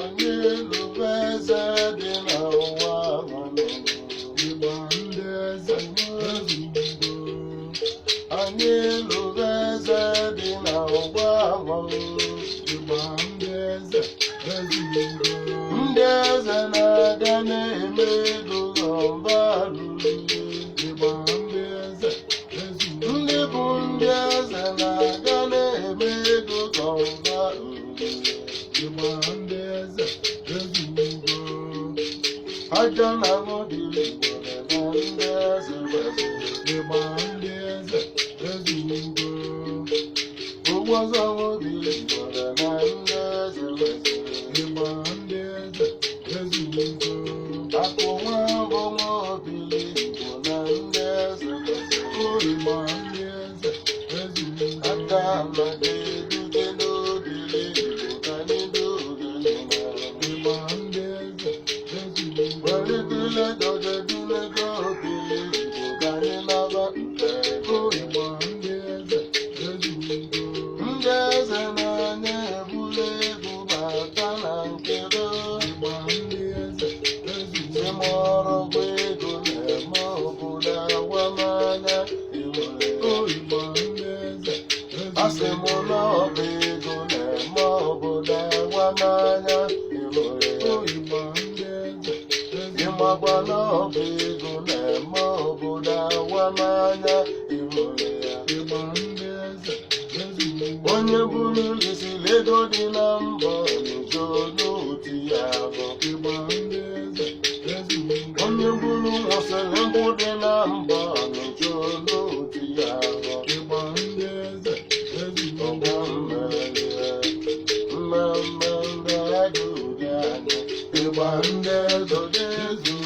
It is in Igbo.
Anyị lụrụ eze dị n'ụwa nwanne. Ịgba ndị eze ezugo. Anyị lụrụ eze dị n'ụwa nwanne. Ịgba ndị eze ezugo. Ndị eze na-aga na-eme ego n'ọba ruru. Ịgba ndị eze ezugo. Ndị bụ ndị eze na-aga na-eme ego n'ọba ruru. Ịgba ndị eze ezugo. Aja na ṅụdịrị Igbo na ndị eze gbaziri. Ịgba ndị eze ezugo. Ogbu ọzọ ṅụdịrị Igbo na ndị eze gbaziri. Ịgba ndị eze ezugo. Akụ nwa bụ nwa obili Igbo na ndị eze gbaziri. Ịgba ndị eze ezugo. Aka amaghị eduje n'obili Igbo ka anyị dogele mara. Ịgba ndị eze ezugo. Weredule dojedulego obili Igbo ka anyị naba nke. Ịgba ndị eze ezugo. Ndị eze na-anya ebulu egwu bata na nkebe. Ịgba ndị eze ezugo. Si mọrọgwụ ego na-eme obodo agwamanya enwere. Ịgba ndị eze Asị m na ọ bụ ego na-eme obodo agwamanya enwere. Ịgba ndị eze ezugo. Ịmakwa na ọ bụ ego na-eme obodo agwamanya enwere ya. Ịgba ndị eze ezugo. Onye buru isili ego dị na mbọ n'uzo n'otu ya bụ. Ịgba ndị eze ezugo. Onye buru nwụsịrị nkwụ dị na mbọ n'uzo n'otu ya bụ. Ịgba ndị eze ezugo. Ọgba mmemme mmemme ndị agụghị anyị. Ịgba ndị eze ezugo.